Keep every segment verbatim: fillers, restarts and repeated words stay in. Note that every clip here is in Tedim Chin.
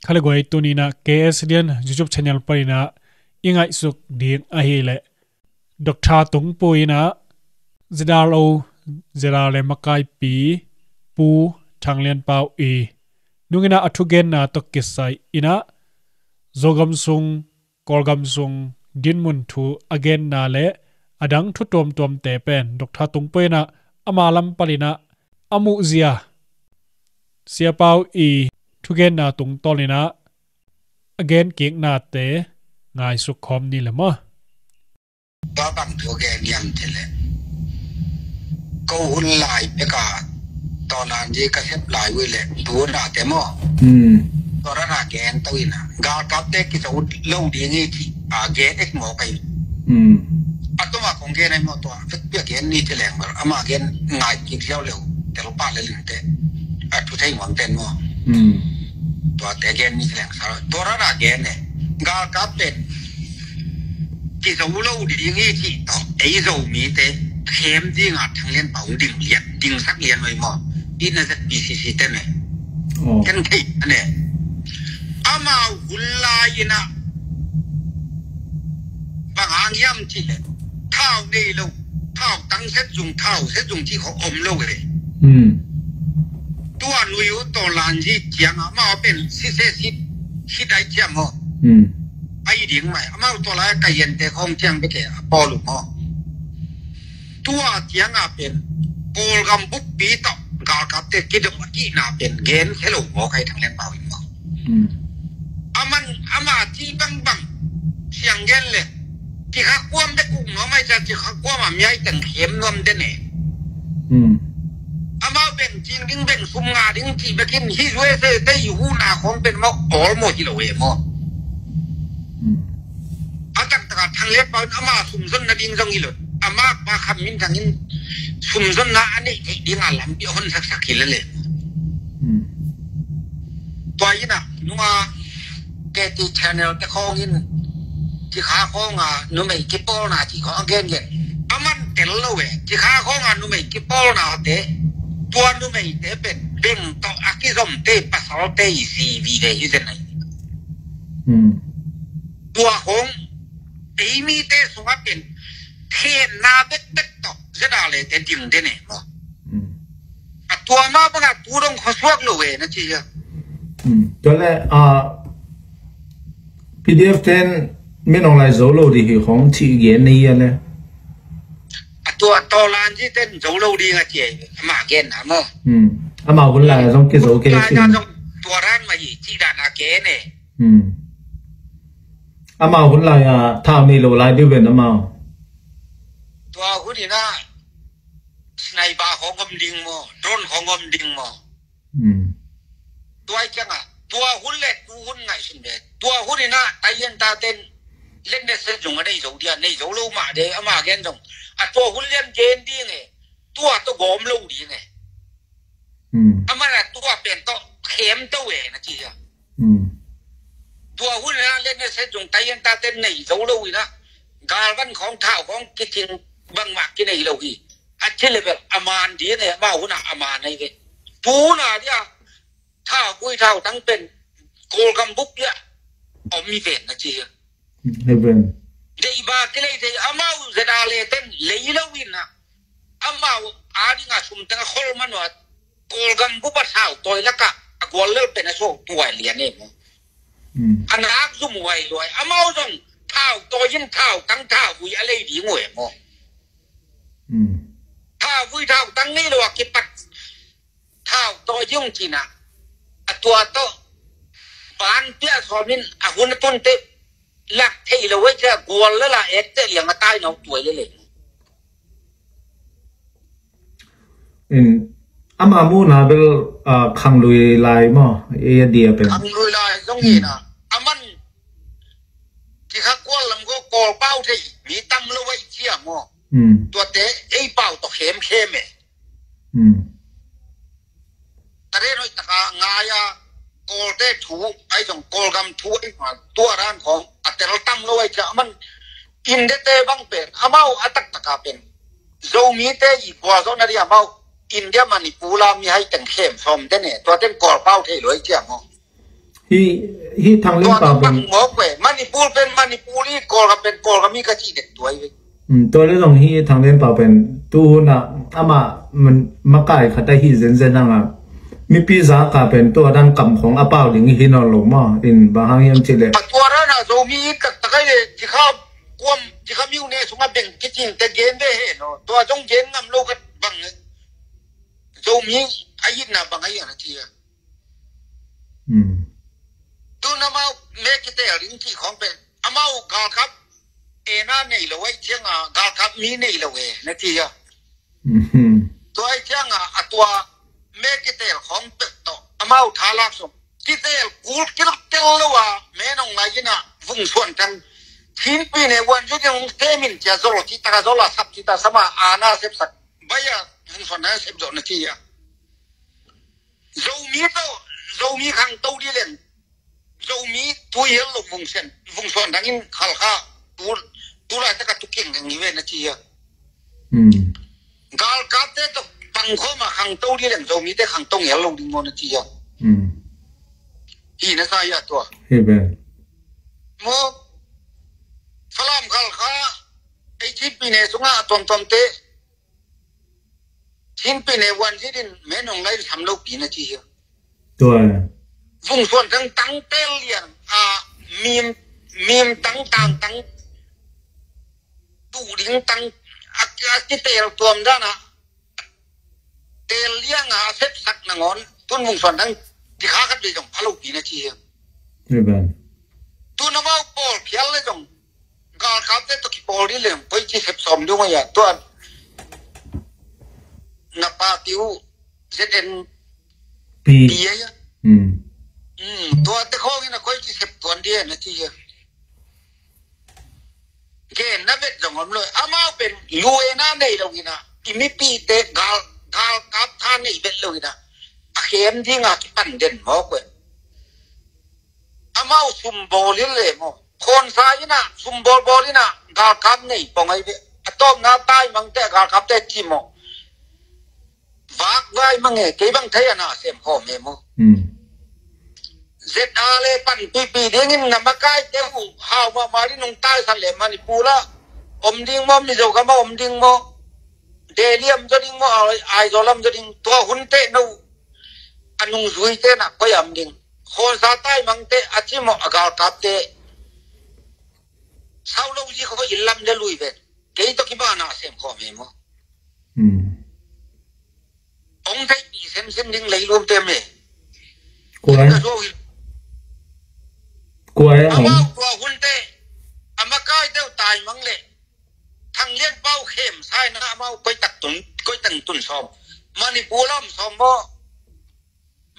Kha le guai, tuni-in ah K S D N YouTube channel panin ah i ngaihsut ding ahih leh, Doctor Tungpu in ah Z R O, Z R A makaipi Pu Thang Lian Pau i nungin ah a thugenna tawh kisai in ah Zogam sung, Kawlgam sung dinmun thu a genna le a dang thu tuamtuamte pen Doctor Tungpu in ah ama lam panin ah a muhzia Sia Pau i thugenna tungtawnin ah a genkiknate ngaihsut khawm ni le maw. Tua bang thu gen hiam cih leh, ko hun lai pek a Tawlanzi ka sep lai uh leh tu hun a te maw. Hmm. Tua dan a gen to in ah galkapte kizo lo ding hi cih a gen ek mawk ahi. Hmm. A tuma kong gen ahi maw, tua vekpi a gen ni ci leng bel ama gen ngaih kik ziau le uh, tel pah le lin te, a thu thei nuam ten maw. Hmm. Tuate gen ni ci leng sa, tua dan a gen e. Galkap pen kizo lo ding hi cih tawh ei Zomite khem ding a Thang Lian Pau ding lian, dingsak lian uh hi maw. I na Z P C C te ne. Oh. Ken thei a ne. Amau hun lai in ah bang hang hiam cih leh, thau nei lo, thau tang set zung, thau set zung cih khawng om lo e. Hmm. Tua nui uh Tawlanzi ciang ah amau pen sise sit, sit ai ciang maw. Hmm. Ai ding mai, amau tua lai ka yente khawng ciang bek e a pawl uh maw. Tua ciang a pen Kawlgam bukpi tawh galkapte kidong a kihna pen gen khe lo mawk ahi Thang Lian Pau in maw. Hmm. Aman ama ci bangbang siang gen le, cikha kuam bek uk nuam ahi cia, cikha kuam a miai teng khem nuam den e. Hmm. Amau beng cing ding, beng sum ngah ding cih bekin hih U S A te i huhna khawng pen maw, awl maw hi lo e maw. Hmm. A taktak a Thang Lian Pau in ama sumzon nading zong hi lo. Ama pa Khan Min Thang in sumzonna a neih theih ding a lampi a hon saksak hi lel e. Hmm. Tua in ah nung a K T channel te khawng in, cikha khawng a numei kipawlna cih khawng a gengen. A man tel lo e, cikha khawng a numei kipawlna te, tua numeite pen beng tawh a kizomte, pasalte i zi vive hi zen ahi. Hmm. Tua khawng ei mite sungah pen thenna bekbek tawh Z R A te ding den e maw. Hmm. A tua mah bangah tu dong khuasuak lo e na ci hia. Hmm. Tua le, ah, P D F ten min ong lai zo lo ding hi khawng cih gen na hia le. A tua Tawlanzi ten zo lo ding a ci e, amah genna maw. Hmm. Amah hun lai a zong kizo kei lai sin. Zong tua dan mah hi cih dan a gen e. Hmm. Amau hun lai a thau nei lo lai ding ven amau. Tua hun in ah sniper khawng om ding maw, drone khawng om ding maw. Hmm. Tua i ciang a, tua hun le tu hun ngaihsun ve. Tua hun in ah taiyan taten len ne se zung a nei zo dia, nei zo lo mah de, ama gen zong. A tua hun lian gen ding e, tua tawh gawm lo ding e. Hmm. Amah a tua pen tawh khem to e na ci a. Hmm. Tua hun a le ne se zung taiyan taten nei zo lo in ah, galvan khawng thau khawng kicing bangmah kinei lo hi. A ci le bel a man ding e, amau hun a a man ahi ve. Tu hun a dia thau vui thau tang pen Kawlgam buk dia om hi ven na ci a. Amen. Deih ba kilei thei, amau Z R A ten lei lo in ah, amau a ding a sum teng a khol man uh a, Kawlgam bup a thau tawi lakah a gual lel pen a suak tuai lian e maw. Hmm. A nak zum huai luai, amau zong thau tawi in thau tang thau vui a lei ding uh e maw. Hmm. Thau vui thau tang ngei lo a kipat thau tawi ding ci in ah, a tua tawh ban piah sawm in a hun a tunte lak thei lo e cia, gual lel a ekte liang a tai nau tuai lel e. In, ama muhna bel, ah, khanglui lai maw, ei a dia pen. Khanglui lai zong hi in ah, aman cikha kual lam ko Kawl pau thei mi tam lo ahi cia maw. Hmm. Tuate ei pau tawh khemkhem e. Hmm. Taren hoih taka ngai a, Kawlte thu ahi zong, Kawlgam thu ahi zong, tua dan khawng a tel tam lo ahi cia, aman India te bang pen amau a taktaka pen Zomite i gualzawhna ding amau India, Manipur la mihai teng khem sawm den e, tua ten Kawl pau thei lo ahi cia maw. Hi, hi Thang Lian Pau pen. Manipur pen Manipur hi, Kawlgam pen Kawlgam hi ka cih den tuai ve. Hmm, tua le zong hi Thang Lian Pau pen tu hun ah amah makai khat ahi zenzen hang a, mipi zak a pen tua dan kam khong a pau ding hi nawn lo maw? In bang hang hiam cih leh, a tua dan a Zomi taktak ahi le, cikha kuam, cikha miu ne sungah beng kicing te gen ve he no. Tua zong gen ngam lo khat bang Zomi a itna bang ahi a na ci a. Tun amau me kiteel ding cih khawng pen amau galkap e na nei lo ahi cianga, galkap mi nei lo e na ci a. Tua ahi cianga a tua me kiteel khawng pek tawh amau thalak sung kiteel kul kilak tel lo a, me nong lai ina vung suan tang Chinpi ne wan zu ding temin cia zol ci taka zol a sap ci ta sama a na sepsak bai a vung suan tang sep zo na ci a. Zomi tawh Zomi khangto dih leng Zomi tui hel lo vung sen vung suan dangin khalkha tu tu lai taka tuking ding hi ve na ci a. Galkapte tawh pangkhawm a khangto dih leng Zomite khangto ngel lo ding maw na ci a. Hi na sa hi a tua. Hi ve. Maw Falam khalkha ei Chinpi ne sungah a tuamtuamte Chinpi ne wan zidin me nong lai sam lo pi na ci hi a. Tua vung suan tang tang tel lian a mim mim tang tang tang tu ding tang a a kiteel tuam dan a teel liang a sepsak nangawn tun vung suan tang tikha khat le zong a lo pi na ci hi a. Tun amau pawl phial le zong galkapte tawh kipawl dih leng koi ci sep sawm ding a tua na pa tiu Z N P a tua te khawng ina koi ci sep tuan dih na ci a. Gen na vet zong om lo amau pen luena nei lo ina i mipite gal galkap tha nei vet lo ina a khem dinga kipan den mawk ve. Amau sumbawl hi le maw? Khawnsa ina sumbawl bawl ina galkap nei pong ai ve. A tawpna taimangte a galkapte ci maw? Vak vai mange kei bang thei a na sem khawm he maw? Zet a le pan pipi dingin na makaite uh hau mahmah ding nung taisan le Manipur ah om ding maw? Mizo gam ah om ding maw? Delhi am zaw ding maw? Aizawl am zaw ding tua hun teh no a nungzuite na koi am ding? Khawnsa taimangte a ci mawh a galkapte sau lo zi khaw in lam de lui ven. Kei tawh kibana sem khawm he maw? Ong theihpih semsem ding leilum tem he. Kuai. Ka zo hi. Kuai a hong. Amau tua hun teh a makai teuh taimang leh Thang Lian Pau khem saina amau koi tak tun koi tang tun sawm. Manipur lam sawm maw?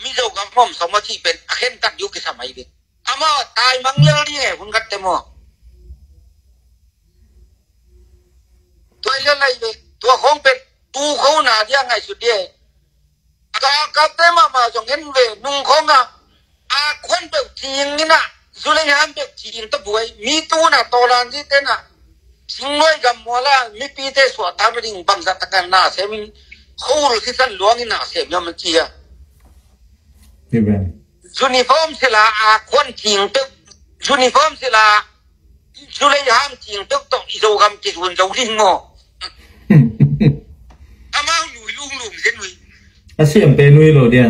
Mizo gam om sawm a cih pen a khen tak diu kisam ai ve. Amah taimang lel ding e hun khat te maw? Tua i lel ai ve. Tua khawng pen tu kho na dia ngaihsut dia e. A galkapte mahmah zong en ve nung khawng ah a khuan peuh cing ina zulei han peuh cing ta buai mi tu na tawlan zi te na Singluai gam muala mipite suahtak nading bangzah takin na semin khol sisan luangin na sem hiam a ci a. Uniform sila a khuan cing peuh uniform sila zulei ham cing peuh tawh i Zogam kizun zo ding maw? Amau nui lunglung zen ui. A siam pen ui lo dia.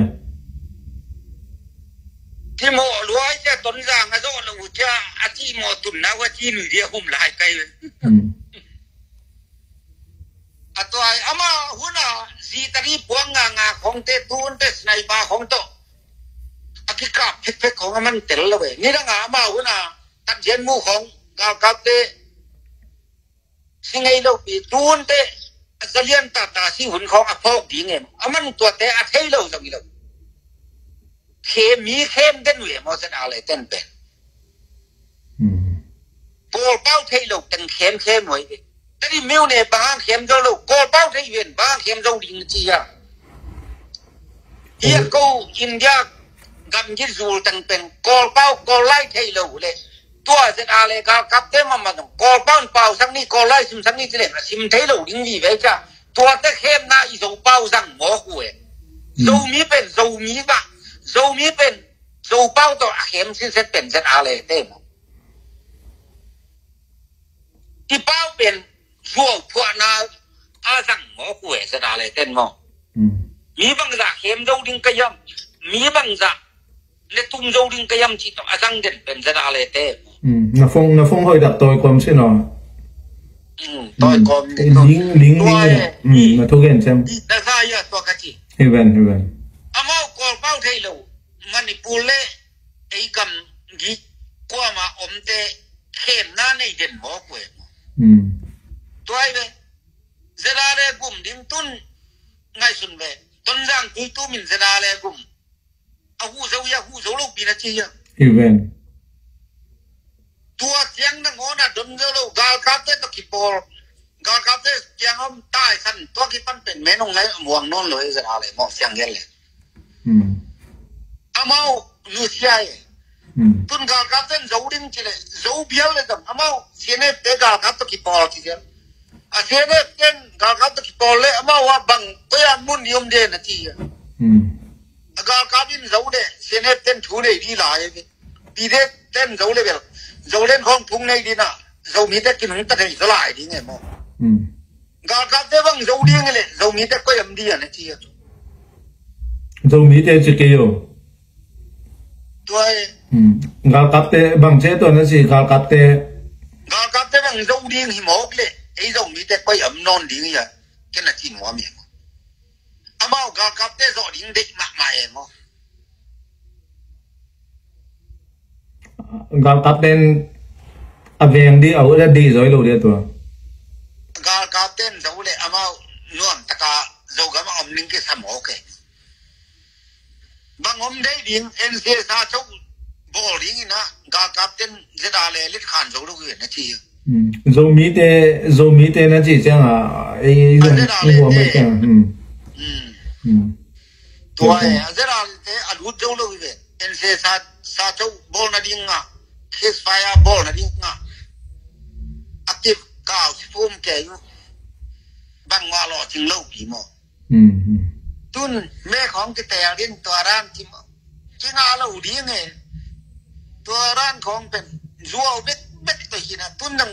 Cimawh luai cia Tonzang a zawh lo uh cia a cimawh tunna uh a ci nui dia hum lai kai. A tuai ama huna zitari puang nga nga khongte tunte sniper khong tawh a kikap phekphek khong a man tel lo e. Nidanga ama huna tatzian mu khong galkapte si ngei lo pi tunte a zalian tata si hun khong a phawk ding em a man tuate a thei lo zong i lo. Khem mi khem den uh em aw zet a le ten pen. Kawlpau thei lo teng khem khem uh ai ve. Tadi miu ne bang hang khem zo lo Kawlpau thei ven bang hang khem zo ding ci a. Ia ko India gam git zul teng pen Kawlpau Kawllai thei lo le tua zet a le galkapte mamah zong Kawlpau in pau sak ni Kawllai sim sak ni ci lem a sim thei lo ding vive cia. Tuate khemna i Zopau zang mawk uh e. Zomi pen Zomi bah Zomi pen Zopau tawh a khem sinset pen ZRA le te maw. I pau pen zuau phuahna a zang mawk uh e ZRA le ten maw. Mm. Mi bangzah khem zo ding ka hiam, mi bangzah le tum zo ding ka hiam cih tawh a zang den pen ZRA le te. Mm. Na phone, na phone hoih dak tawi kawm sin aw. Mm, tawi kawm. Mm. Ling, ling, ling. Tua e. Mm, na thugen sem. Na sa ia tua ka ci. Hi ven, hi ven. Amau Kawlpau thei lo. Manipur le ei gam gik kuama omte khemna nei den mawk uh e. Mm. Tua hi ve. ZRA le gum ding tun ngaihsun ve. Tonzang tui tumin ZRA le gum a huh zo hia, huh zo lo pi na ci hia. Hi ven. Tua ciang nangawn a don zo lo, galkapte tawh kipawl, galkapte ciang om taisan tua kipan pen men hong ngai muang nawn lo hi ZRA le maw, siang gel le. Hmm. Amau nusia e. Hmm. Tun galkapten zo ding ci le, zo bial le dam, amau CNF te galkap tawh kipawl ci zial. A CNF ten galkap tawh kipawl le, amau a bang, koi a mun ni om de na ci a. Hmm. A galkap in zo de, CNF ten thu nei di lai e. Pi de ten zo le bel. Zo len khong phung nei di na. Zo mi te kin hung ta thei zo lai di nge maw. Hmm. Galkapte bang zo ding le, Zomite koi am di a na ci a. Zomite ci kei o. Tua e. Hmm. Galkapte bang ci tua na ci, galkapte. Galkapte bang zo ding hi mawk le, ei Zomite koi am nawn ding hi a, ken a ci nuam hi. Amau galkapte zawh ding deih mahmah e maw. Galkapten a veng dih a ut a dih zawi lo dih a tua. Galkapten zo le amau nuam taka Zogam a om ning kisam awk e. Bang om deih ding NCA sa cho bawl ding ina galkapten ZRA le lit khan zo lo hi na ci. Hmm. Zomite, Zomite na ci ciang a, ei, ei, a zong, ZRA le i huam te. Hmm. Hmm. Tua e, a ZRA le te a lut zo lo hi ve. NCA sa, sa cho bawl na ding a, ceasefire bawl na ding a. A kip kau si thum ke yu. Bang wa lo cing lo pi maw. Hmm, hmm. Tun me khong kitel din tua ran ci maw. Ci nga lo ding e. Tua ran khong pen zuau bek bek tua hi na tun nang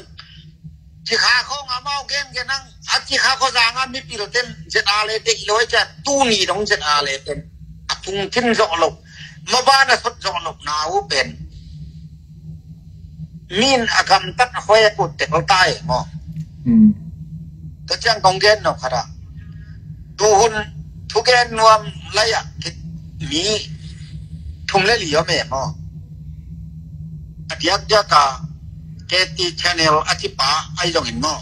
ci kha khong amau gen gen nang a ci kha kho zang a mipil ten ZRA le te i loi ca tu ni dong ZRA le ten a tung tin zo lo. Ma ba na sot zo lo na u pen. Min a gamtat a khoi a kut te kol tai maw. Hmm. Tua ciang kong gen nop khat ah. Tuhun thugen nuam lai ah kit mi thum le li om e maw. A diak diak a KT channel a ci pa ai zong in maw.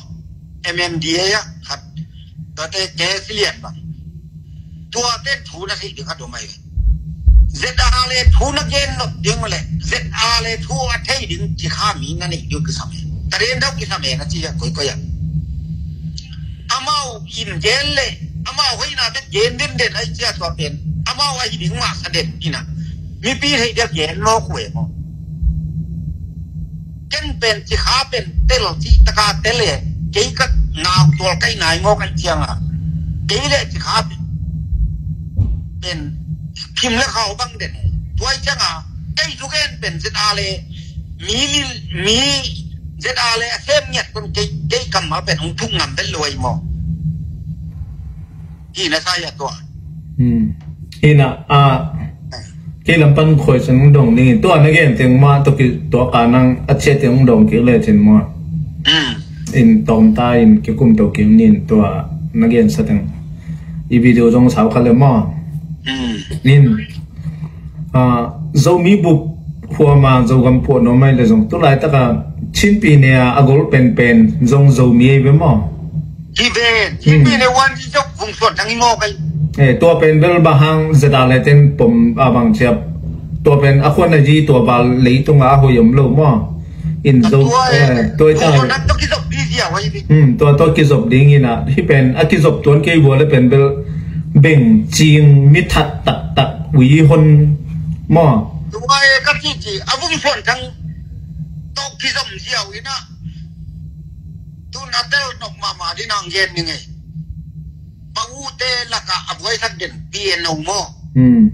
MMDA ah khat. Tuate ke silian bang. Tuate thu na thei ding a dum ai. ZRA le thu na gen nop ding le ZRA le thu a thei ding ci kha mi na nei ding kisam e. Taren dau kisam e na ci a koi koi a. Amau in gen le amau hoina bet gen den den ai cia tua pen. Amau ai ding ma sa den ina. Mipi thei dia gen lo kue mo. Ken pen ci kha pen tel ci taka tel e. Kei ka nau tual kai nai mo kai cianga. Kei le ci kha pen. Pen kim le khau bang den. Tuai cianga. Kei tu ken pen zet a le. Mi li mi zet a le a sem ngiat kun kei kei kam ma pen hong thuk ngam pen luai mo. Hi na sa ya tua. Hmm. Hi na a. Kei lam pan khoi sun dong ni tua na gen teng ma to ki tua ka nang a che teng dong ki le chin mo. Hmm. In tom ta in ki kum to ki nin tua na gen sa teng. I video zong sau kha le mo. Hmm. In a Zomi bup huama Zogam puah no mai le zong tu lai taka Chinpi ne a gol pen pen zong Zomi ei ve mo. Hi ven, hi pen e wan ci cok vung suan thang i ngawk ai. Eh, tua pen bel bang hang zeta le ten pom a bang ciap. Tua pen a khuan a zi tua bal leitung a hoi om lo maw. In zo, tua e, eh, tua i ta. Tua nak to kizop di zia wai di. Hmm, tua to kizop ding ina. Hi pen a kizop tuan kei bua le pen bel beng cing mi that tak tak ui hon maw. Tua e ka ci ci a vung suan thang to kizop zia ui na. Tun a tel nok mama di nang gen ni ngei. Pa u te laka a buai sak den P N O maw. Hmm.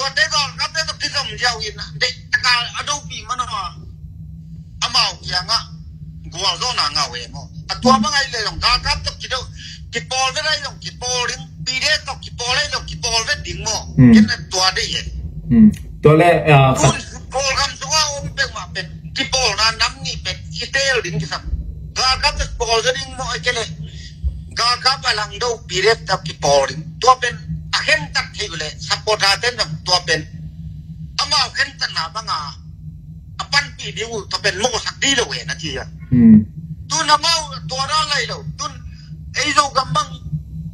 Tuate galkapte tawh kizom ziau in deih taka a dopi man aw. Amau kiangah gualzawhna ngah uh e maw. A tua bang ahi le zong galkap tawh kido kipawl vet ahi zong kipawl ding, pide tawh kipawl ahi zong kipawl vet ding maw. Ken a tua deih e. Tua le a khat. Kawlgam sungah om peuhmah pen kipawlna nam nih pen i teel ding kisam. Galkap tawh kipawl zaw ding maw, a ke le galkap a langdo pide tawh kipawl ding. Tua pen a khentat theih uh le supporter ten zong tua pen amau khentatna banga a panpih ding uh tua pen mawhsak dih lo e na ci a. Tun amau tua dan lai lo. Tun ei Zogam bang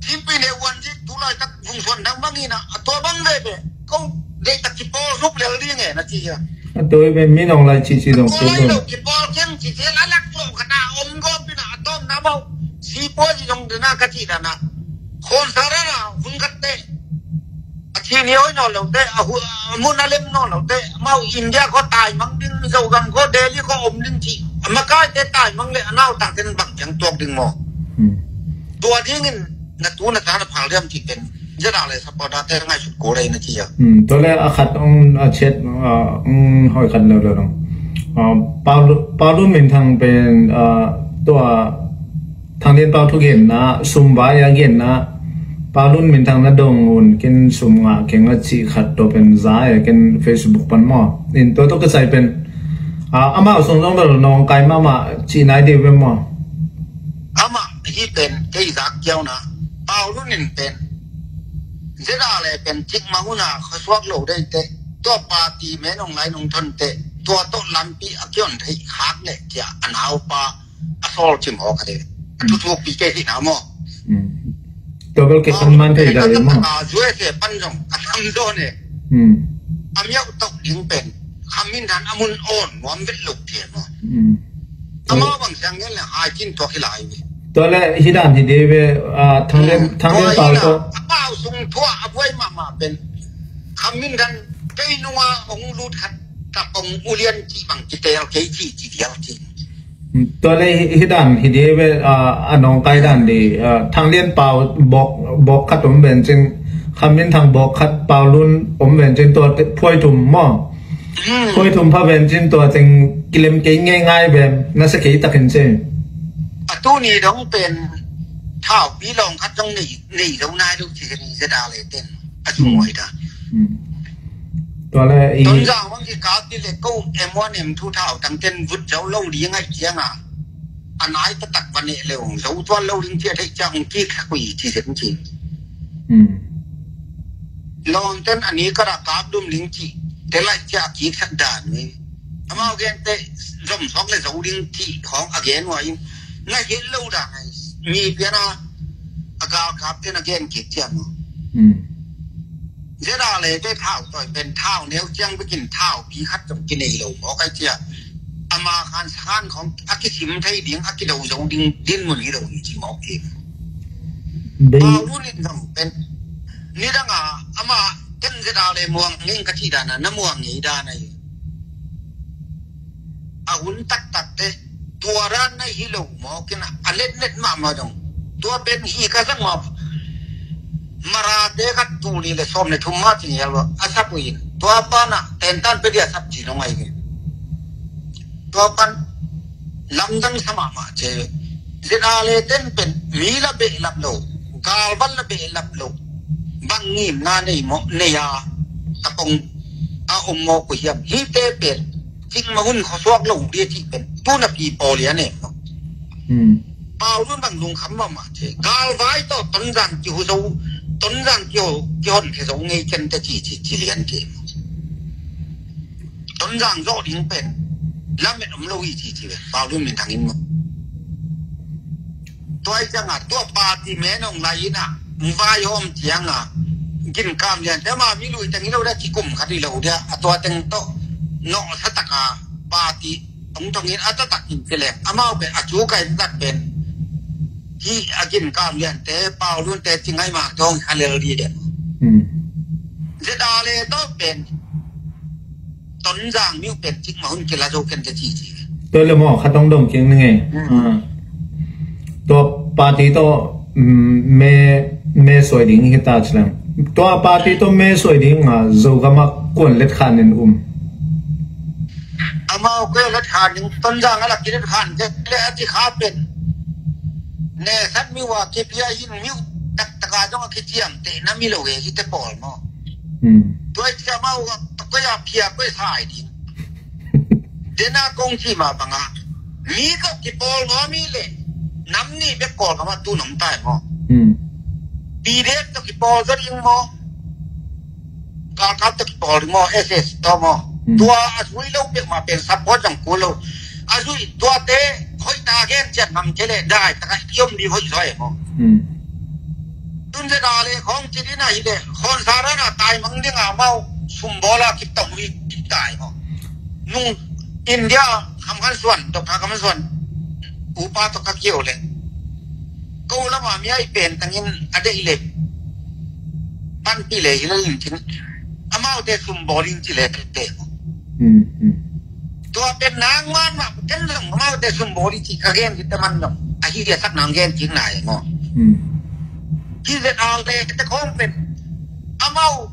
thimpi ne uan ci tu laitak vung suan dang bang ina a tua bang veve ko deihtak kipawl suk lel ding e na ci a. A tua i pen min ong lai ci ci dong tua lai lo kipawl keng ci ci a lak lo khat a om gawp ina a tawm na bau sipua ci dong dena ka ci dana khonsarana hun khat te. A thini hoi nawn lote, a hu- a mun a lem nawn lote, amau India kho taimang ding, Zogam kho Delhi kho om ding ci. A makaite taimang le a nautak ten bang ciang tuak ding maw. Tua dingin na tu na ta na phal diam ci pen zeda le supporter te ngaihsut ko le na ci a. Tua le a khat ong a chet ong hoi khat lo lo dong. Paulun Minthang pen tua Thang Lian Pau thugenna sum vai a genna Paulun Minthang na dong un kin sum ngah keng a cih khat tua pen za a kin Facebook pan maw. In tua tua ka sai pen amah sung zong bel nawngkai mahmah cih nai deuh pen maw. Amah hi pen kei zak kiau na Paulun in pen zeda le pen cik mah una khuasuak lo dei te tua party me nong lai nong thon te tua tawh lampi a kion thei khak le kia a naupa a sawl cim hawk a te a thuthukpi kei hihna maw. Tua bel kei pan man thei dai maw. A zuai se pan zong a tam dawn e. A miauh tok ding pen khamin dan a mun awn nuam vet lo thei maw. Amau bang siang ngen le hai kin tuak hi lai ve. Tua le hi dan hi dei ve. Thang Lian Pau tawh a pau sung thua a buai mahmah pen khamin dan kei nunga hong lut khat kapong ulian cih bang kitel kei cih ci dial cih. Tua le hi dan hi di ve. A nawngkai dan di Thang Lian Pau bawk khat om ven cin khamin thang bawk khat Pau Lun om ven cin tua phuai thum maw. Phuai thum pha ven cin tua cing kilem kei ngei ngai ven na sa kei takin cin. A tu ni dong pen thau pi long khat dong nei nei lo nai lo ci zeda le ten a cu muai da. Tua le i Tonzang bang kikap dih le ko M one M two thau tangten vut zo lo ding aih cianga a nai taktak va neh le hong zo tuan lo ding ci a theih ciang hong kik thak uh i ci zen ci. Lawmten a ni kara kap dum ding ci te laih cia a kik thak dan uh i. Amau gente zom sawk le zo ding ci khawng a gen uh a in na hilh lo dan a mi piana a galkap ten a gen kik ciang uh. Zeda le te thau tawi pen thau neu ciang bikin thau pi khat zong kinei lo mawk ai cia. Ama khan sakhan khawng a kisim thei ding a kido zo ding dinmun hi lo ni ci mawk hi. Pau Lun in zong pen nidanga ama ken zeda le muang ngeng ka ci dana na muang ngei dana hi. A hun taktak te tua ran na hi lo mawk in a letnet mahmah dong. Tua pen hi ka zang mawk. Marate khat tul nih le sawm le thum mah ci ngial lo a sap uh in tua pana tentan pe dia sap ci nong ai ve. Tua pan lamdang sa mahmah ce ve. Zin a le ten pen mi la behlap lo, galvan la behlap lo. Bang ngimna nei mawh nei a kapong a om mawk uh hiam hite pen. Cingmah hun khuasuak lo dia cih pen tuna pi pawl ia nem lo. Pau Lun bang lungkham mahmah ce. Galvai tawh Tonzang kihu zo, Tonzang kiho kihon khe zo ngei ken te ci ci ci lian ke. Tonzang zawh ding pen lamet om lo hi ci ci ve. Pau Lun min thangin maw. Tua i cianga tua party menong lai ina vai hawm cianga ginkam lian te ma mi lui teng hi lo dia kikum khat hi lo dia a tua teng tawh nawh sa taka party ong tongin a taktak in ci leng amau pen a cu kai taktak pen hi a ginkam lian te Pau Lun te ci ngai ma tong kha lel di den. Zeda le tawh pen Tonzang miu pen cik ma hun kila zo ken te ci ci. Tua le maw khat ong dong king ni ngei. Tua party tawh me me suai ding hi ta ci leng. Tua party tawh me suai ding a Zogam ah kuan let khan in um. Amau koi let khan ding Tonzang a lak kilet khan kei le a ci kha pen. Ne san mi wa kipia in mi taktak a dong a kiciam te na mi lo e hi te pawl maw. Hmm. Tua i ci amau koi a pia koi sai ding. Dena kong ci ma banga mi ka kipawl ngawm i le nam ni bek Kawlgam a tu nong tai maw. Hmm. P D F to kipawl zo ding maw. Galkap to kipawl ding maw, S S to maw. Hmm. Tua a zui lo pek ma pen support zong kul lo. A zui tuate hoih ta gen ciat ngam kei le dai taka i om ding hoih zaw e maw. Hmm. Tun zet a le khawng ci ding a hi le khawn sa dan a tai mang ding a mau sum bawl a kip tong hi kip tai maw. Nung India Kham Khan Suan, Doctor Kham Khan Suan upa tawh ka kio le ko lama mi a i pen tangin a deih le panpih le hi lo in cin amaute sum bawl in ci le te. Hmm, hmm. Tua pen nang man mah ken zong amaute sum bawl i ci ka gen kite man zong ahi a sak nang gen cik nai maw. Hmm. Kizet a le te khawng pen amau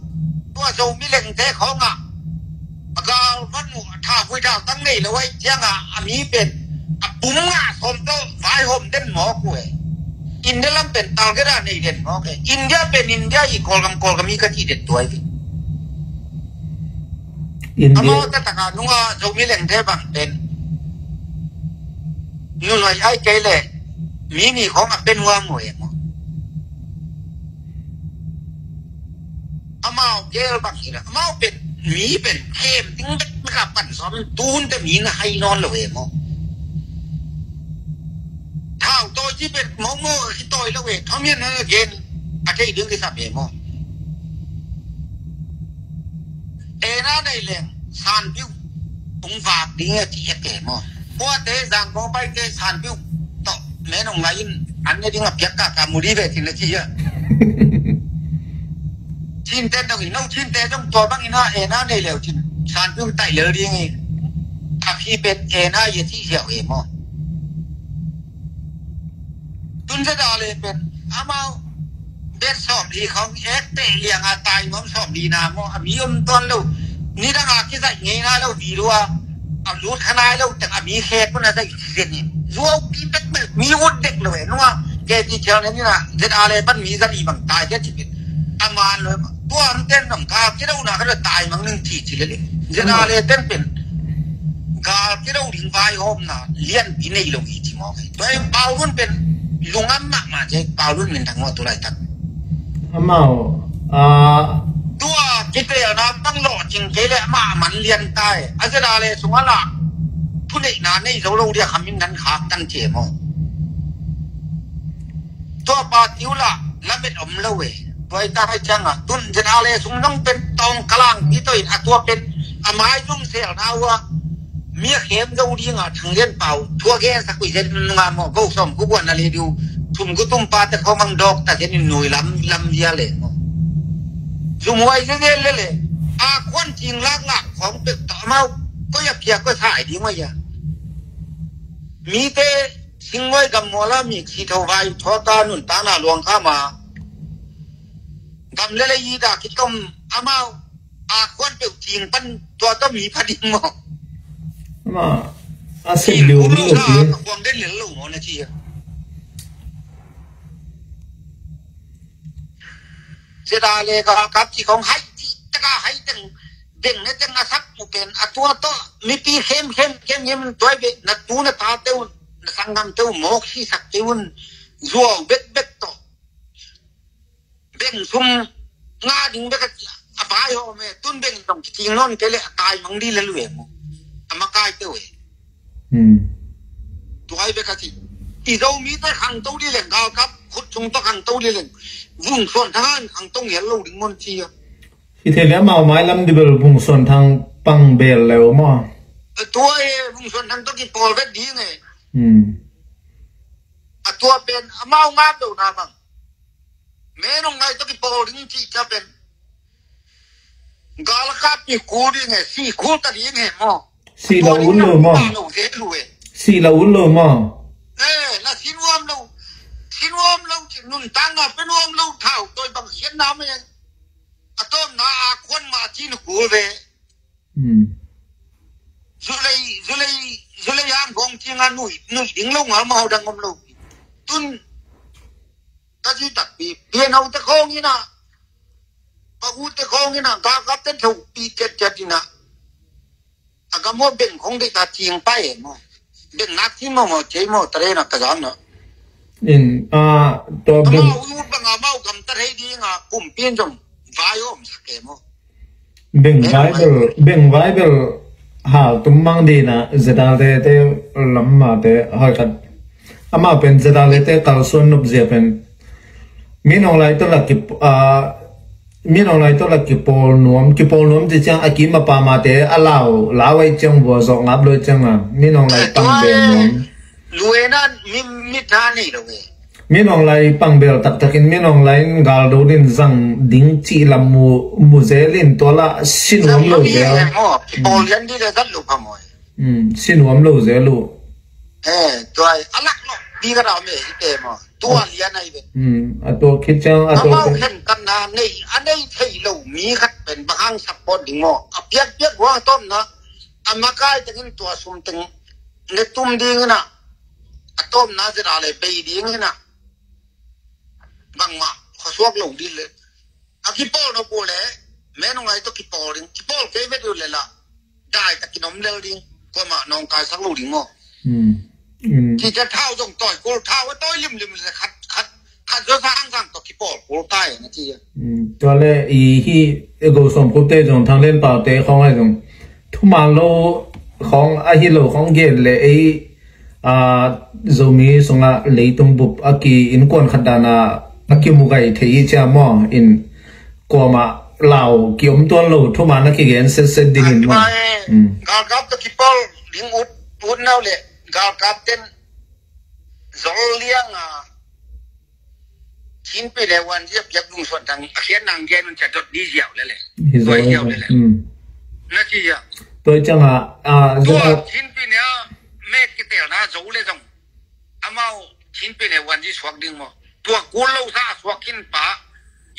tua Zomi lengte khawng ah a gal van uh a tha vui tha tang nei lo ai ciang a a mi pen a pum nga sawm tawh vaihawm den mawk uh e. India lam pen target a nei den mawk e. India pen India i Kawlgam Kawlgam i ka ci den tuai vi. India. Amau ta taka nunga Zomi lengte bang pen nunhuai ai kei le mi mi khawng a pen huam uh e maw. Amau gel bang hi la amau pen mi pen khem ding bek bek a pan sawm tun te mi na hai nawn lo e maw. Thau tawi ci pen maw maw hi tawi lo e thawm hian na gen a thei ding kisap e maw. E na nei leng sanpiu tung vak ding a ci e ke maw. Puate zang kong pai te sanpiu tawh me nong lai in an ne ding a piak ka ka mu di ve tin a ci a. Chin te dong in no chin te dong tua bang in a e na nei leu chin sanpiu tai leu ding i a phi pet e na ye ci ziau e maw. Tun zet a le pen amau bet sawm li khawng ek teh liang a tai nuam sawm li na maw a mi om tuan lo. Ni dang a kizaih ngei nai lo video a a lut kha nai lo teng a mi khek un a zaih zen in zuau pi bek bek mi ut dek lo e nunga ke ti thiang ne ni na zet a le pan mi zan i bang tai te ci bek a man lo e maw. Tua an ten nong ka kidona ka tai mang ning ci ci le le zet a le ten pen gal kidona ding vaihawmna lianpi nei lo i ci maw. Tua i Paulun pen lungam mahmah cia i Paulun min thang maw tu laitak. Amau a tua kitelna bang lawhcing kei le amah a man lian tai a zet a le sungah lah thuneihna nei zo lo dia khamin nan khak tan cia maw. Tua pa tiu lah lamet om lo e. Tua i tak ai ciangah tun zet a le sung nong pen tawng kalang pi tawh in a tua pen a mai zum selna uh a mi a khem zo dingah thang lian pau thua gen sak ui zen nunga maw go sawm ku buan a le diu thum ku tum pa te khawmang dawk ta zen in nui lam lam zia le maw. Zumhuai zen zen le le a kuan cing lak lak khawng pek tawh amau koi a pia koi sa ai ding mai a. Mite singwai gam muala mi si tho vai thua ta nun ta na luang kha ma. Gam le le i da kitom amau a kuan peuh cing pan tua tawh mi pha ding maw. Ama a sep liu lo pi a kuang den lel lo maw na ci a. Zeta le ka kap ci kong hai ci taka hai teng deng ne teng a sak mu pen a tua tawh mipi khem khem khem khem tuai be na tu na ta teu na sanggam teu mawk si sak teu un zuau bek bek tawh. Beng sum nga ding bek a vai hawm e tun beng dong kiting nawn kei le a tai mang di le lu e mu a makai teu e. Tuai bek a ci i Zomite khangto di leng galkap khut sung tawh khangto di leng vung suan thangan khangto ngial lo ding mon ci a. Hi thei le amau mai lam di bel vung suan thang pang bel leu maw. Tua e vung suan thang tawh kipawl vet ding e. A tua pen amau ngap lo na bang. Me nong ngai tawh kipawl ding cih cia pen galkap pi kul ding he si kul ta ding he maw. Si la un lo maw. Si la un lo maw. Eh la si nuam lo si nuam lo ci nun tang na pe nuam lo thau toi bang sian na me. A tawpna a khuan mah ci na kul ve. Hmm. Zulei, zulei, zulei hang khawng cianga nuih, nuih ding lo ngal mau dang om lo. Tun ka ci takpi, pianhote khawng ina, pagute khawng ina, galkapte thopi ciatciat ina. A gam maw beng khawng deih ta cing pai e maw. Beng nak ci maw maw, cei maw, tare nak ka zang na. In, a, tua beng. Amau u bang amau gam ta thei dinga, kumpi in zong vai om sak e maw. Beng vai bel, beng vai bel hal tum mang dina, zeta te te lam ma te hoi khat. Amau pen zeta le te kalsuan nop zia pen. Min Aung Hlaing tawh la ki, a, Min Aung Hlaing tawh la kipawl nuam, kipawl nuam ci ciang a kim a pam a te a lau, lau ai ciang vua zawh ngap lo ai ciang a, Min Aung Hlaing pang bel nuam. Luena mi, mi tha nei lo e. Min Aung Hlaing pang bel taktakin Min Aung Hlaing gal do din zang ding cih lam mu, mu zel in tua la si nuam lo zel. Kipawl lian di le zat lo pha maw. Hmm, si nuam lo zel uh. Eh, tua a lak lo, bi ka dam e, i te maw. Tua lian ai ve. Hmm, a tua khit ciang, a tua amau khen kan na nei, a nei thei lo mi khat pen bang hang support ding maw. A piak piak hua tom na, a makai tengin tua sum teng ne tum ding na. A tom na zera le bei ding na. Bangmah khuasuak lo ding le. A kipawl no pu le, Min Aung Hlaing tawh kipawl ding, kipawl kei vet uh le la. Dai takin om lel ding, kuamah nawngkaisak lo ding maw. Hmm. Hmm. Ci cia thau zong tawi kul, thau a tawi limlim le khat, khat, khat zo sa hang sang tawh kipawl kul tai na ci. Hmm. Tua le i hi, i go sawm kul te zong Thang Lian Pau te khawng ai zong. Thuman lo khawng a hi lo khawng gen le ei, a, Zomi sungah leitung bup a ki innkuan khat dana a kimu gai thei hi cia maw in kuamah lau ki om tuan lo thuman a kigen setset dingin maw. Galkap tawh kipawl ding ut, ut nau le galkap ten zol liang a Chin Pyine One zia piak Vung Suan Thang a khiat nang gen un cia dot di ziau lele. Hi zo ziau lele. Hmm. Na ci ya. Tua ciang a, a, tua zo Chin Pyine a mek kitel na zo le zong. Amau Chin Pyine One zi suak ding maw. Tua kul lo sa a suak in pa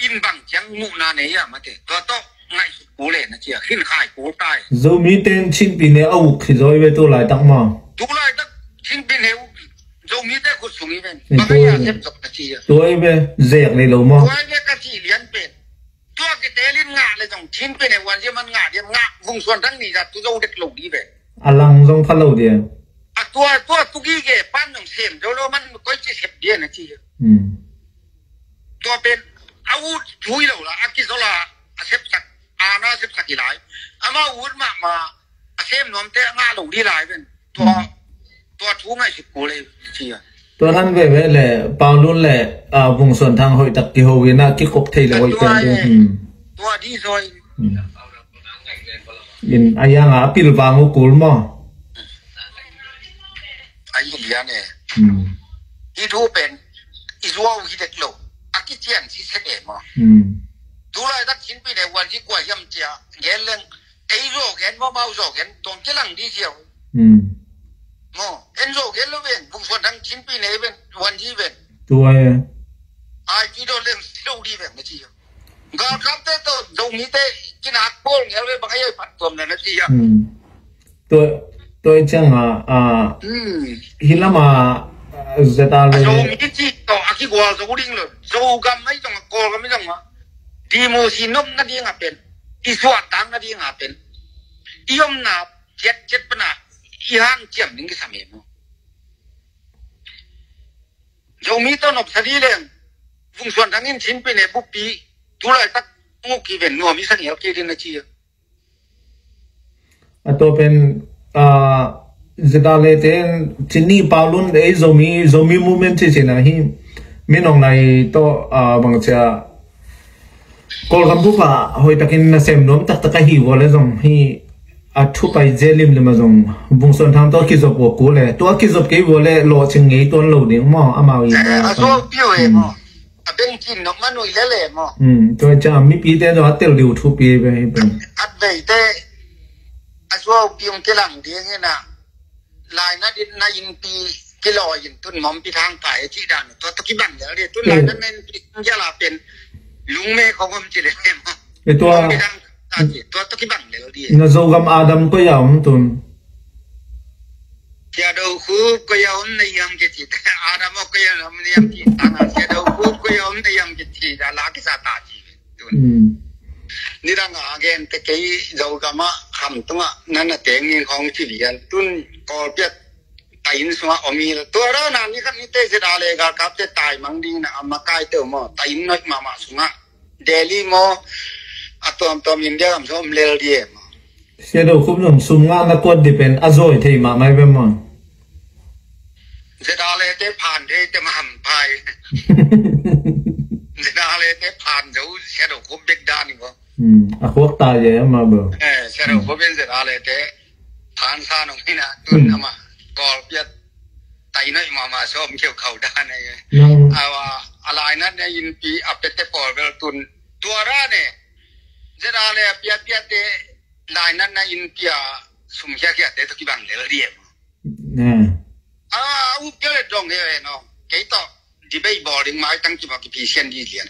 in bang ciang muhna nei a mate. Tua tawh ngaihsut kul le na ci a. Khin khai kul tai. Zomi ten Chin Pyine a uk khi zo i ve tu laitak maw. Tu laitak Chin Pyine uk Zomi te khut sung i ven. Bang a ya sem zok na ci a. Tua i ve zek le lo maw. Tua i ve ka ci lian pen. Tua kitelin ngah le zong Chin Pyine One zia man ngah diam ngah Vung Suan Thang ni zat tu zo dek lo di ve. A lang zong pha lo dia. A tua, tua tu gige pan zong sem zo lo man koi ci sep dia na ci. Hmm. Tua pen a ut thui lo la, a kizol a, a sepsak, a na sepsak i lai. Ama ut mahmah, a sem nuamte a ngah lo di lai ven. Tua, tua thu ngaihsut kul le ci a. Tua nan veve le Paulun le, a, Vung Suan Thang hoih tak kiho in a kikop thei le hoih pen ding. Tua di zoi. Hmm. In a yang a pil vang uh kul maw. A i lian e. Hmm. I thu pen i zuau hi dek lo. A kician si set e maw. Hmm. Tu laitak Chin Pyine One zi kua hiam cia. Gen leng. Ei zo gen maw mau zo gen. Tuang kilang di ziau. Hmm. Maw. En zo gen lo ven. Vung Suan Thang Chin Pyine ven. One zi ven. Tua e. Ai ti do leng si lo di ven na ci. Galkapte tawh Zomite kinak pawl ngel ve bang a yai phat tuam na na ci a. Hmm. Tua, tua i ciang a, a, hmm, hi lam a, a, zeta le. A Zomi ci tawh a kigual zo ding lo. Zogam ai zong a Kawlgam ai zong a. Dimu si nop na ding a pen. I suah tang na ding a pen. I omna ciat ciat pana. I hang ciam ding kisam e maw. Zomi tawh nopsa di leng. Vung Suan Thang in Chin Pyine buppi. Tu laitak nguk ki ven nuam i sang hial ki din na ci a. A tua pen, a, zeta le te Chin ni Paulun ei Zomi, Zomi movement ci cina hi. Min Aung Hlaing tawh, a, bang cia Kawlgam bup ah hoih takin nasem nuam taktak ahi vua le zong hi a thu pai zia limlim a zong Vung Suan Thang tawh a kizop vua kul le tua a kizop kei vua le lawhcing ngei tuan lo ding maw amau i maw. A zuau piu e maw. A bengkin nop man ui lele maw. Tua ciang a mipite zong a tel diu thupi ve hi pen. Khat veite a zuau piu kilang ding hi na. Laina ditna innpi kilawi in tun mawmpi thangkai a cih dan uh tua tawh kibang lel dih. Tun laina na innpi tung giala pen lungme khong om ci lel e maw. Tua, tua tawh kibang lel ding. Na Zogam Adam koi a om tun? Sia Do Khup koi a om na hiam kici. Adam aw koi a om na hiam kici. Ana Sia Do Khup koi a om na hiam kici. A la kisa ta ci. Tun. Nidang a gen te kei Zogam a kham tung a na na teng in khong ci lian tun Kawlpi a tai inn sungah om hi lo. Tua rana ni khat ni te ZRA le galkap te tai mang ding na a makai te maw, tai inn noih mahmah sungah Delhi maw, a tuamtuam India gam sungah om lel ding e maw. Sia Do Khup zong sum ngah na kuat ding pen a zawi thei mahmah hi ve maw. ZRA le te phan thei te maham pai. ZRA le te phan zo Sia Do Khup bek dan hi maw. A khuak tai e ama bo. Sia Do Khup in ZRA le te phan sa nong hi na tun ama Kawlpi a tai noih mahmah sawm kiau khau dan e. A lainatna innpi a piate pawl bel tun tua ra ne. ZRA le a piapiate lainatna innpi a sum khiakhiate tawh kibang lel ding e. A u kele dong he no. Kei tawh debate bawl ding mai tang kiba kipi sian ding lian.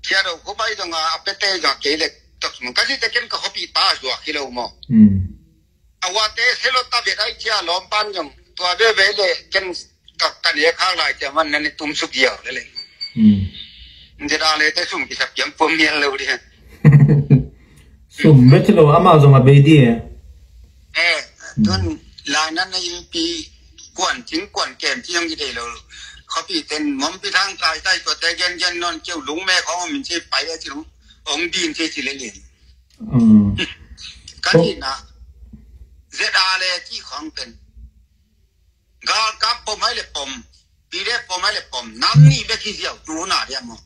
Sia Do Khup bai dong a piate dong kei le tawh mun ka si te ken ka hopi ta zuak hi lo maw. A wate selo ta bet ai cia lawm pan zong tua veve le ken ka ka ne khak lai cia man na ne tum suk ziau le le. Nde da le te sum kisa piam pom mial lo dia. Sum bet lo ama zong a bei di e. Eh, tun lai nan na yin pi kuan cing kuan kem ci zong ki dei lo. Khapi ten mom pi thang kai kai ko te gen gen non keu lung me khong min ci pai a ci lung ong din ci ci le le. Ka ti na ZRA le ci khong pen galkap pom ai le pom, PDF pom ai le pom, nam ni bek hi ziau tu na dia mo.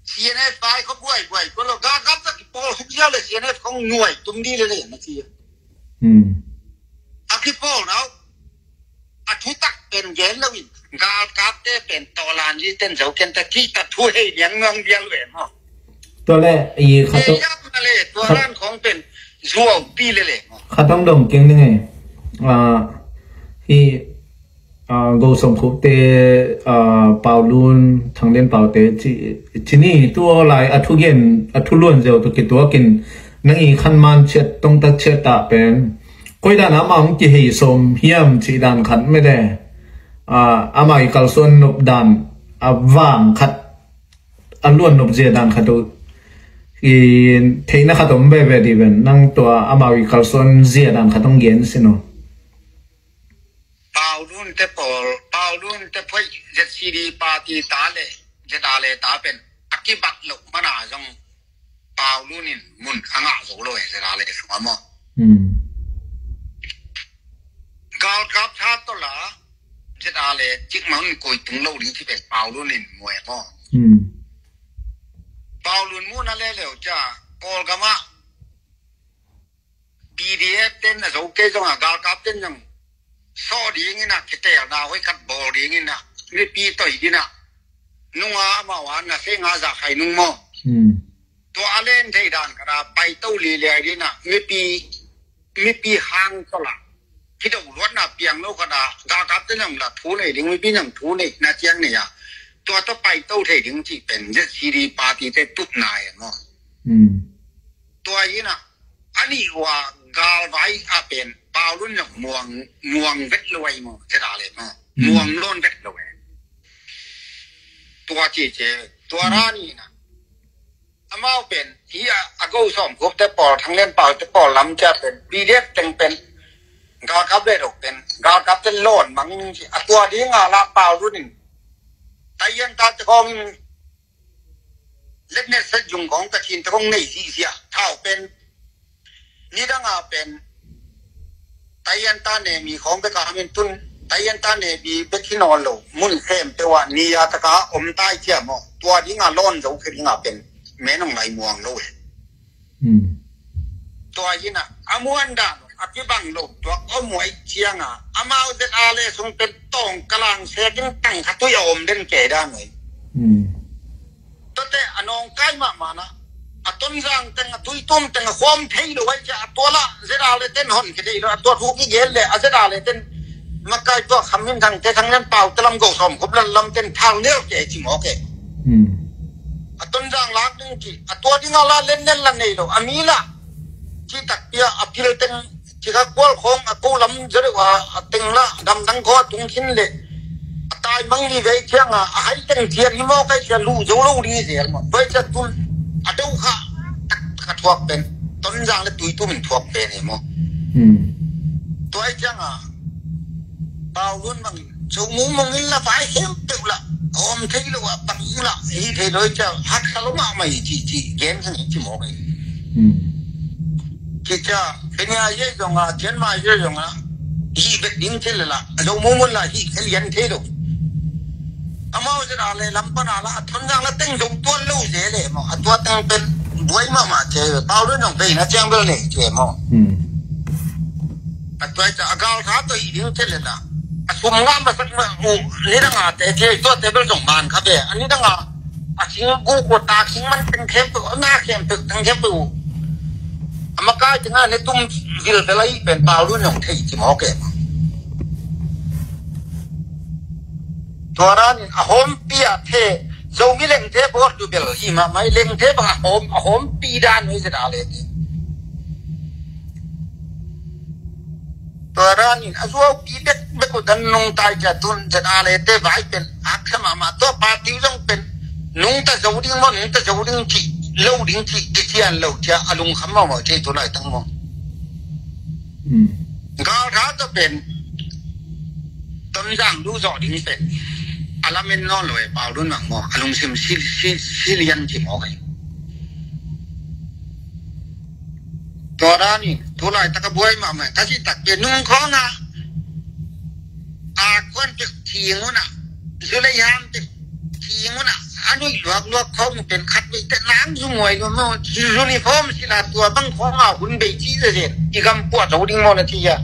CNF pai ko buai buai ko lo galkap ta ki pol huk ziau le CNF khong nuai tum di le le na ci. A ki pol nau a thu tak pen gen lo in galkap te pen tolan li ten zo ken ta ki ta thu hei liang ngang bial ve mo. Tua le i kha tong, kha tong dong keng ni ngei. I Go Som Khup te, Pau Lun, Thang Lian Pau te ci ni tua lai a thu gen a thu luan zeu tu ki tua kin nang i khan man chiat tong ta chiat ta pen koi dan ama hong kihei sawm hiam ci dan khat mete. Ama i kalsuan nop dan a vang khat a luan nop zia dan khat uh i theihna khat om veve di ven nang tua amau i kalsuan zia dan khat hong gen sin uh. Paulun te pawl, Paulun te phoih ZCD party ta le ZRA le ta pen a kibat loh mana zong Paulun in mun a ngah zo lo e ZRA le sungah maw. Galkap tha tawh la ZRA le cikmang in koi tung lo ding ci pen Paulun in muh e maw. Paulun muhna le leu ca Kawlgamah PDF ten a zo kei zongah galkap ten zong sawh dingin ah kitelna hoih khat bawl dingin ah mipi toih din ah nunga amau a na se nga zah khai nung maw. Tua a len thei dan khat a paito liliai din ah mipi mipi hang tawh la kido luatna piang lo khat a galkap te nang la thu nei ding mipi nang thu nei na ciang nei a tua tawh paito thei ding cih pen ZCD party te tupna e maw. Tua in ah a nih ua galvai a pen Paulun nang muang muang vet lo ai maw ZRA le maw muang lawn vet lo e. Tua ci ce tua ra ni na amau pen hi a a Go Som Khup te pawl Thang Lian Pau te pawl lam cia pen PDF teng pen galkap le dok pen galkap te lawn mang ci a tua ding a la Paulun in taian ta te khong in letnet sa zung khong ka thin te khong nei si sia thau pen nidang a pen taian ta ne mi khong bek a hamin tun taian ta ne mi bek hi nawn lo mun khem te wa ni a taka om tai cia maw tua ding a lawn zo khe ding a pen menong lai muang lo e. Tua in ah a muan dan a kibang lo tua om muai ciang a amau ZRA le sung pen tawng kalang sekin tang khatui a om den ke dan oi. Tate a nawngkai mahmah na a Tonzang teng a Tuitum teng a khawm thei lo ai cia a tua la ZRA le ten hon ke thei lo a tua thu ki gel le a ZRA le ten makai tua Kham Min Thang te Thang Lian Pau te lam Go Som Khup lan lam ten thal nel ke ci mawk e. A Tonzang lak ding ci, a tua ding a la lennen la nei lo, a mi la ci takpi a, a pil teng ci kha kual khawng a ko lam zereu a, a teng la damdang khaw a tung khin le a tai mang li vei ciang a, a hai teng cian hi maw kai cia lu zo lo ding hi zel maw. Tua hi cia tun a do kha tak tak a thuak pen Tonzang le Tuitum in thuak pen hi maw. Tua hi ciang a Pau Lun bangin Zo Mung Mung in la vai khempeuh la a om thei lo a pang la hi thei lo cia haksa lo mahmah hi ci ci gen kha hi ci mawk hi. Ci cia Kenya ye zong a Chiang Mai ye zong a hi bek ding ci le la Zo Mung Mung la hi khe lian thei lo. Amau zet a le lam pan a la a Tonzang la teng zong tuan lo ze le maw a tua teng pen buai mahmah ce Pau Lun zong veina ciang bel nei ce maw. A tua hi ca a gal tha tawh hi ding thei le ta a sum ngam a sak ma u ni dang a te thei tua te bel zong man kha ve a ni dang a a sing gu ko tak sing man teng khempeuh a na khempeuh teng khempeuh u a makai teng a ne tum vil vel a hi pen Pau Lun zong thei ci mawk e. Tua dan in a hawmpi a the Zomi lengthe bawr tu bel hi mahmah hi lengthe bang a hawm a hawmpi dan hi zet a le te. Tua dan in a zuaupi bek bek uh dan nungta hi cia tun zet a le te vai pen haksa mahmah tua party uh zong pen nungta zo ding maw nungta zo ding cih lo ding cih kician lo cia a lungkham mahmah cia tu laitang maw. Gal tha tawh pen Tonzang duh zawh ding pen a lamen nawn lo e Pau Lun bang maw a lungsim si si si lian ci mawk e. Tua dan in tu laitak a buai mahmah ka cih tak pen nung khawng a a kuan pek thing un a zulei ham pek thing un a a nuih luak luak khawng pen khat bei te nang zumuai lo maw uniform sila tua bang khawng a hun bei ci zezen i gam puah zo ding maw na ci a.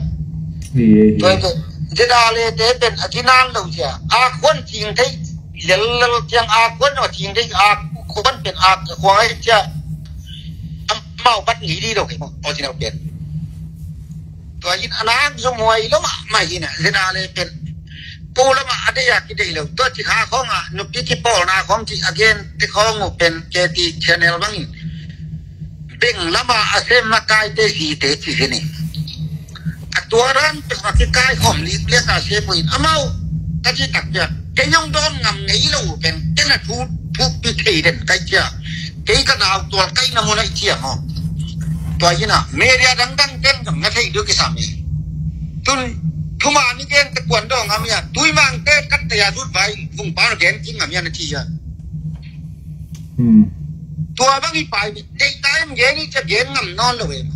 Tua hi pen zeda le te pen a ci nang lo cia a kuan thing thei lel lel ciang a kuan a thing thei a kuan pen a kuang ai cia. Amau bat ngei di lo kei maw original pen. Tua in a nang zumuai lo mahmah hi na zeda le pen. Pu lamah a deih a kideih lo tua ci kha khawng a nupi kipawlna khawng ci a gen te khawng uh pen K T channel bangin beng lama a sem makaite zite ci zin in. A tua dan pek a kikai khawm lik liak a sem uh in amau ka ci tak piak kei nyong dawn ngam ngei lo uh pen ken a thu thuk pi thei den kai cia. Kei ka nau tual kai na mun a i cia maw. Tua hi na media dangdang ten ngam na thei duk i sam i. Tun thuma ni gen te kuan dawng ngam ia tui mang te kat te ia dut vai vung pa na gen ki ngam ia na ci ia. Tua bang i pai deih ta em gen i cia gen ngam nawn lo em.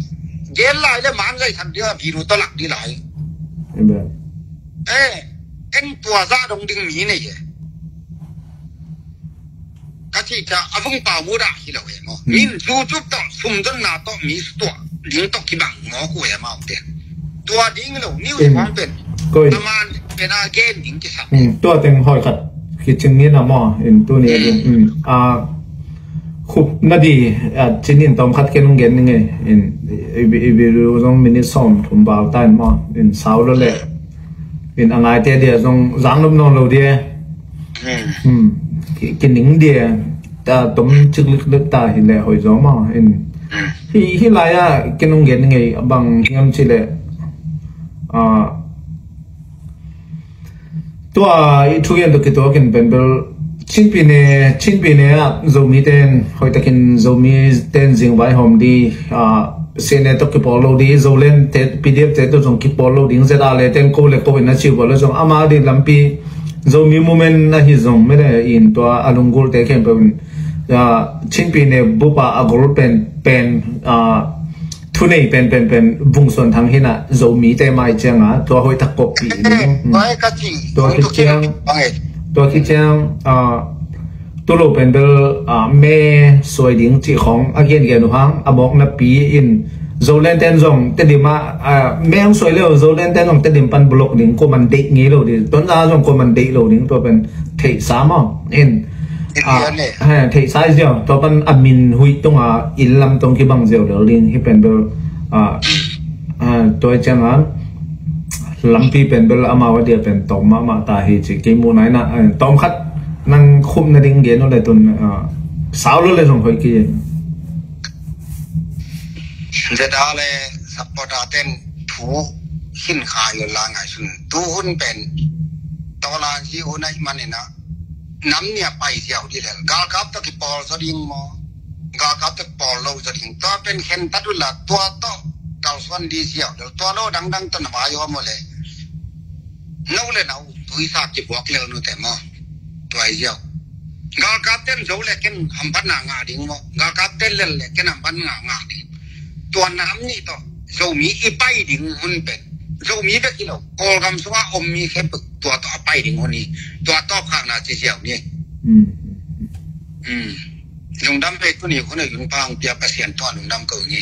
Gen lai le man zai tham dia biru tawlak di lai. Eh, en tua za dong ding mi nei e. Ka cih ca a vung pau mu dah hi lo e maw. Min YouTube tawh sumdonna tawh mi tuah ding tawh kibang mawk uh e maw te. Tua ding lo news kong pen a man pen a gen ding kisam. Tua teng hawi khat kicing in a maw in tuni a ding a khup na di a cinin tawm khat ken hong gen ning e in i bi zong minit sawm thum bal ta in maw in sau lo le in a ngaite dia zong zang nop nawn lo dia. Kining dia ta tom cik lik lik ta hi le hoi zo maw in hi lai a ken hong gen ngei a bang hiam ci le tua i thugen to kituak in pen bel Chinpi ne Chinpi ne a Zomi ten hoitakin Zomi ten zing vai hom di sene to kipawl lo di Zolen te P D F te to zong kipawl lo ding zet a le ten ko le ko in a chiu bal lo zong ama di lampi Zomi movement na hi zong mene in tua a lunggul te khempeuh in Chinpi ne bupa a gol pen pen thunei pen pen pen vung suan thang hina Zomi te mai cianga tua hoih tak kop pi tua khit ciang tua khit ciang tulo pen bel me suai ding cih khong a gen gen uh hang a mawk na pi in Zolen ten zong Tedim a me ang suai leo Zolen ten zong Tedim pan block ding ko man deih ngei lo di ton za zong ko man deih lo ding tua pen theih sa maw in theih sa ziau tua pan a min huih tung a inn lam tong kibang ziau lel ding hi pen bel tua ciang a lampi pen bel amau a dia pen tawm mahmah ta hi ci kei mu nai na tawm khat nang khum na ding gen uh le tun Sau lo le zong hoih kei. Zeda le supporter ten thu hin kha yo la ngai sun. Tu hun pen tolan si hun ai manina. Nam nia pai ziau di le. Galkap to ki pol so ding mo. Galkap to pol lo so ding. To pen khen tatu la tua to. Kal suan di ziau. Tua lo dang dang to na ba yo mo le. No le no. Tui sa ki buak le nu te mo. Tua ziau. Galkap ten zo le ken hampat na nga ding mo. Galkap ten lel le ken hampat na nga ding. Tua nam ni to. Zomi i pai ding hun pen. Zomi bek i lo. Kawlgam sunga om mi khempeuh tua to a pai ding hun i. Tua to khak na ci ziau ni. Lungdam pe tu ni hun a yun pang pia Pasian to lungdam ko ni.